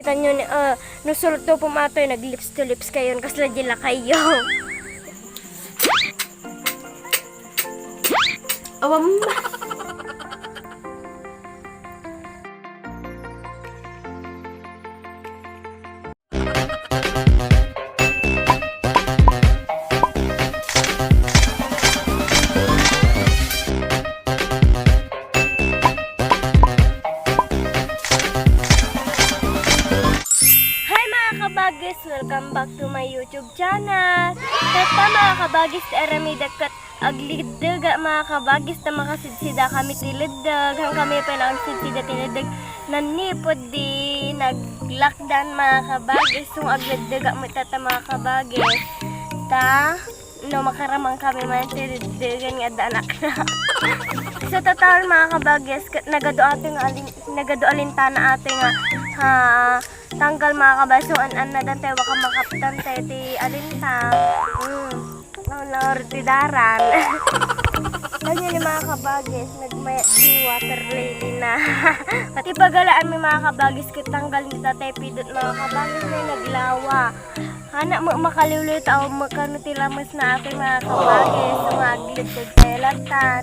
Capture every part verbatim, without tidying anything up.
Tanyo ni, ah, no surot to pumatoy, nag-lips to lips kayo, kasla di lakayyo. Awam. Hi, mga kabagis! Welcome back to my YouTube channel! Tatta, mga kabagis, ti aramidek ket agliddega, mga kabagis, ta makasidsida kami ti liddeg. Haan kami pay nagsidsida ti liddeg. Nannipod di nag-lockdown, mga kabagis. So, agliddega met tatta, mga kabagis. Ta, no, makaramang kami man ti liddegen nga adda anakna. So, tatta, mga kabagis, ket nagadu atoy nga alin-, nagadu alintana atoy nga, ha, tanggal, mga kabagis, so, an-, an-, nadantay, wa ka makaptan tayo ti alinta. Mm. Ang laor ti daran. Kanya ni, mga kabagis, nagmayat ti water lily na. Pati pagalaan mi, mga kabagis, ket tanggal ni tatay pidot, mga kabagis, na naglawa. Hana mo makaliwliw ta awan makano ti lames na atoy, mga kabagis, so nga agliddeg tayo latan.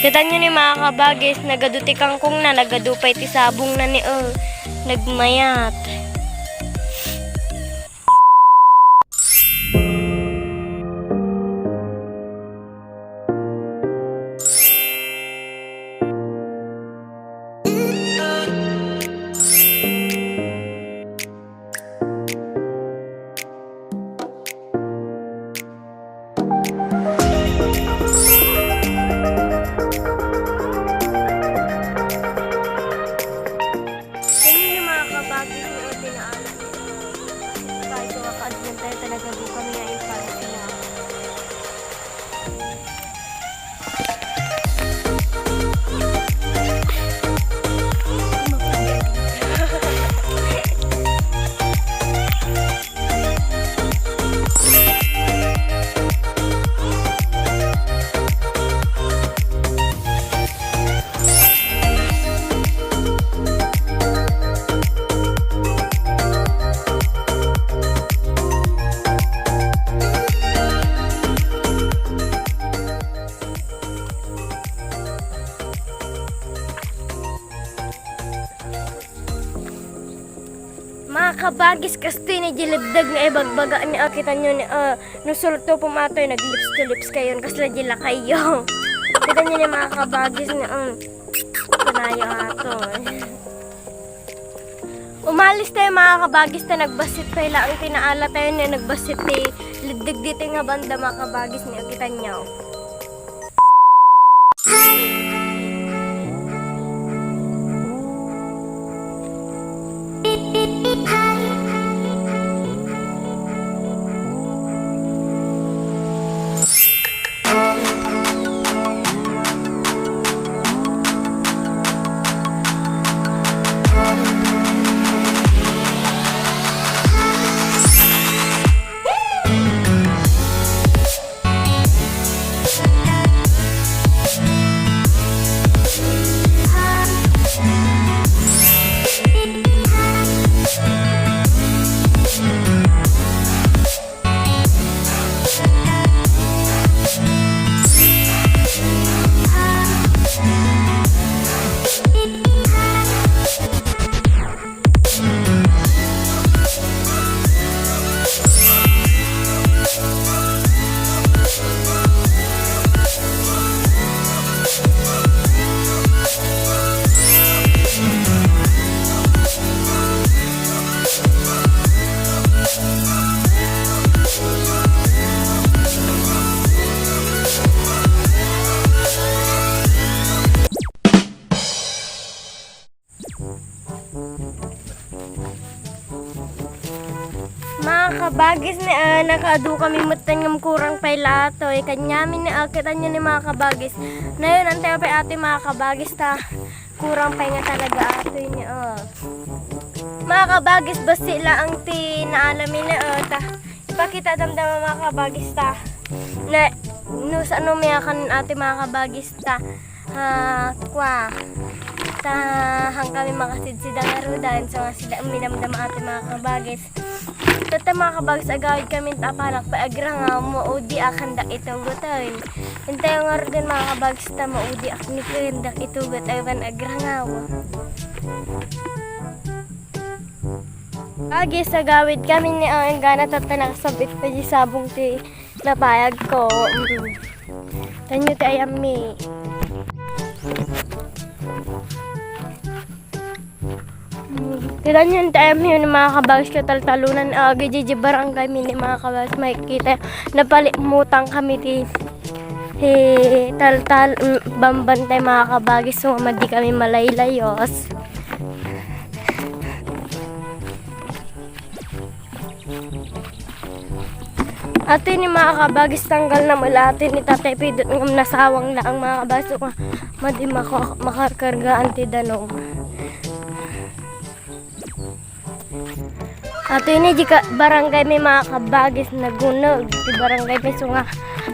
Kita nyo ni, mga kabagis, nagadu ti kangkong na, nagadu pay ti sabong na ni, oh, nagmayat. Kani ni, mga kabagis, nga tinaanak ni, kahit mga kaadlan tayo talaga, di kami nga ipares na. Mga kabagis, kastoy ni di liddeg nga ibagbaga ni, ah, kita nyo ni, ah, no surot to pumatoy, nag-lips to lips kayo, kasla di lakayyo. Kita nyo ni, mga kabagis, nga, um, kanayo ato, eh. Umalis tayo, mga kabagis, ta nagbassit tayo laang ti naala tayo ni, nagbassit ti liddeg dito nga banda, mga kabagis, ni, kita nyo. Mga kabagis ni, ah, nakaadu kami metten ngem kurang pay la atoy. Kaniami ni, ah, kita nyo ni, mga kabagis. Nayon, antay pay atoy, mga kabagis, ta kurang pay nga talaga atoy ni, ah. Mga kabagis, bassit laang ti naala mi ni, ah, ta ipakita damdama, mga kabagis, ta. Na, no, saan no miyakan atoy, mga kabagis, ta. Ah, kwa. Ta, han kami makasidsid a ngarud, isu nga sida, minamdama ato, mga kabagis. Tatta, mga kabagis, agawid kami ta apalak pay agrangaw, maudi a kandak itugot, ay. Intayo ngaruden, mga kabagis, ta maudi a kandak itugot, ay, wen agrangaw. Bagis, agawid kami ni, ah, inggana tatta nakasabit pay sabong ti napayag ko. Mm. Tanyo ti ayammi. Mm. Ti tanyo ti ayammi, mga kabagis, kataltalunan, ah, agi di barangay mi ni, mga kabagis, makikita. Napalimutang kami ti, ti taltal, mm, bambantay, mga kabagis, so madi kami malaylayos. Ato ni, mga kabagis, tanggal na mula ato ni Tatay Pidot ngem nasawang na ang, mga kabagis, nga madi maka-, makarkargaan ti danum. Ato ni di ka-, barangay mi, mga kabagis, naguneg ti barangay mi, so nga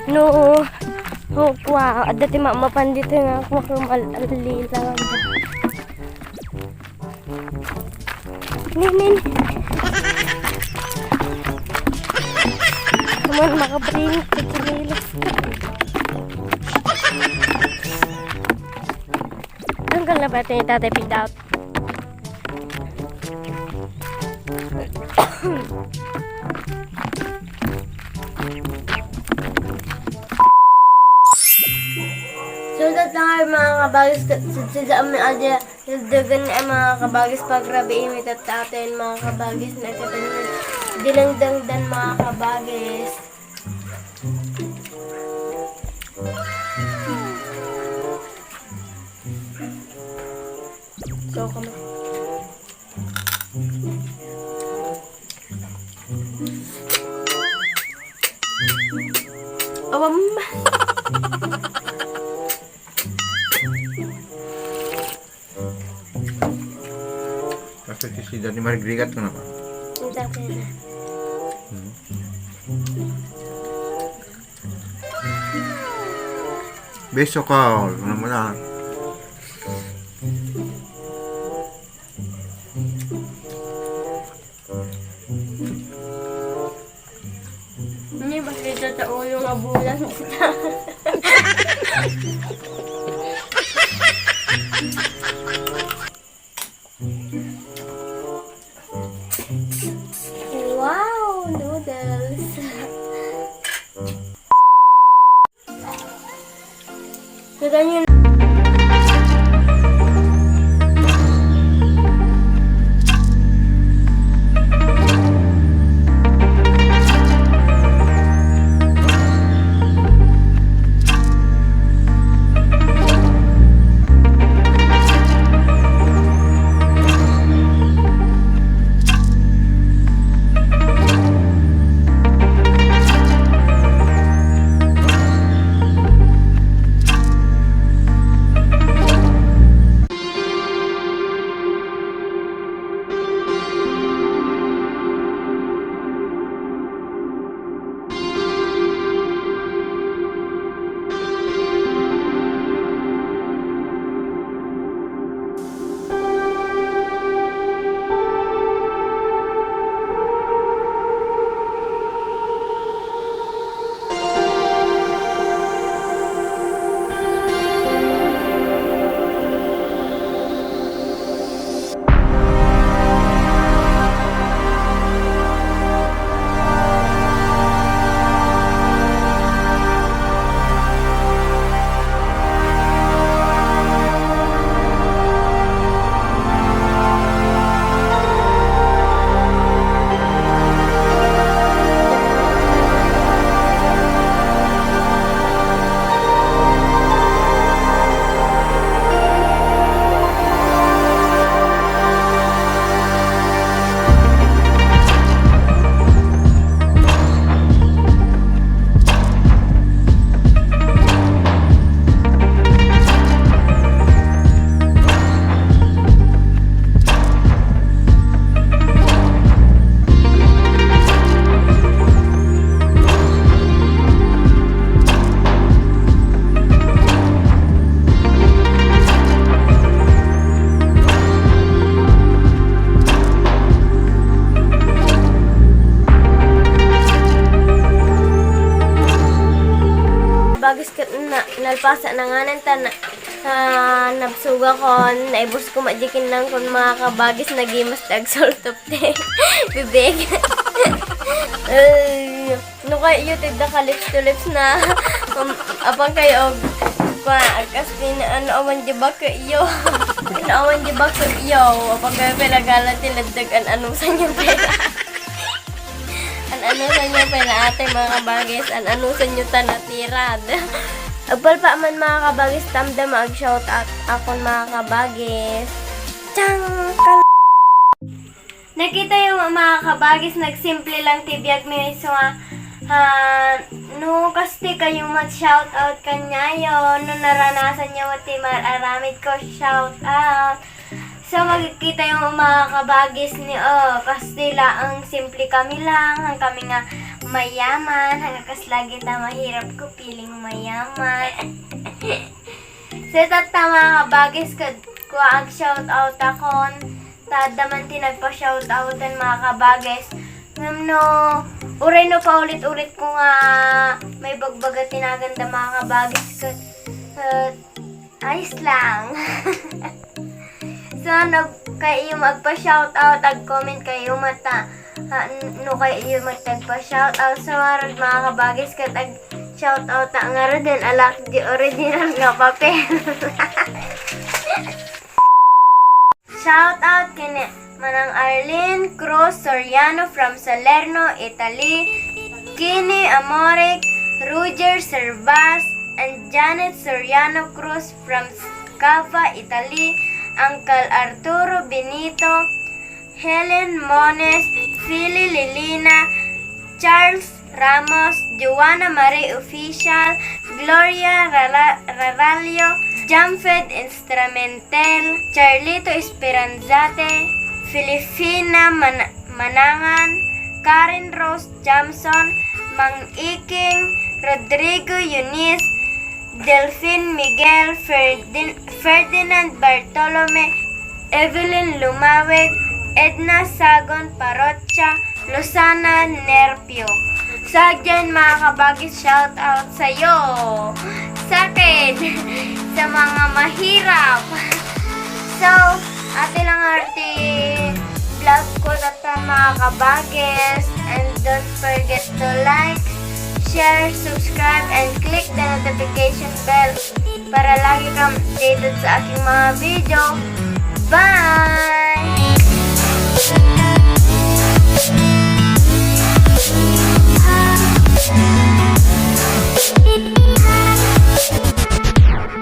no, no, kua, adda ti mamapan dito nga kua, kumal-, alila. Nin, nin. Aman, makabrinig ti chinelas. Tanggal na ba ito ni Tatay Pidot? Sulod na nga, mga kabagis, kat-, kat-, kat-, amin, adi, nagdagan na, mga kabagis, pagrabii mi tatta atin, mga kabagis, nagkatanim, dinengdengdan, mga kabagis. So, kami. Awam. Kasi ti sida ni Marigrigat ko naman. Ang dami na. Hmm. Beso ka, ano mo na? Hindi, mas dito sa ulo nga bulan. Wow, noodles. Kita niyo na. Nalpasan na nga nan ta na, ah, nabsugakon, naibus ko madikin lang kun mga kabagis nagimas ti agsultup ti bibig. Ay, no kay iyo ti da ka lips to lips na. Um, apang kayo og, kwa, agkas din, ano awan di ba kayo? Ano awan di ba kayo? Apang kayo pinagala ti laddag an anusan yung pera. An-anusan nyo pala ate, mga kabagis, an-anusan nyo ta natirad. Agpalpa man, mga kabagis, tamdam ag-shout out akon, mga kabagis. Chang! Nakita yung mga kabagis, nagsimple lang ti biag mi, so, ah, ah, no, kasti kayo mag-shout out kanyayo, no naranasan nyo ti mar-aramid ko, shout out. So, makikita yung mga kabagis ni, oh, kasti laeng simple kami lang, han kami nga mayaman, hanggang kas lagi ta mahirap ko, feeling mayaman. So, tatta mga kabagis, kad, kua ag-shout out akon, ta adda man ti nagpa-shout out ang mga kabagis. Ngem no, uray no paulit-ulit ko nga maibagbaga ti nagan da mga kabagis, ket, ket, ayos lang. So, no kay iyo magpa-shout out, ag-comment kayo mata, ah, n-, no kay iyo magtagpa-shout out. So, ngarud mga kabagis, ket ag-shout out ta ngarud din alak di original nga papel. Shout out kini Manang Arlene Cruz Soriano from Salerno, Italy, Kini Amoric, Roger Servas, and Janet Soriano Cruz from Cava, Italy, Uncle Arturo Benito, Helen Mones, Philly Lilina, Charles Ramos, Joanna Marie Official, Gloria Rara-, Raralio, Jamfed Instrumentel, Charlito Esperanzate, Filifina Man-, Manangan, Karen Rose Jamson, Mang Iking, Rodrigo Yunis, Delfin Miguel, Ferdin-, Ferdinand Bartolome, Evelyn Lumawig, Edna Sagon Parocha, Losana Nerpio. Sa dyan, mga kabagis, shout out sa'yo. Sa akin, sa mga mahirap. So, ati lang arti vlog ko datan, mga kabagis. And don't forget to like, share, subscribe, and click the notification bell para lagi kang updated sa aking mga video. Bye!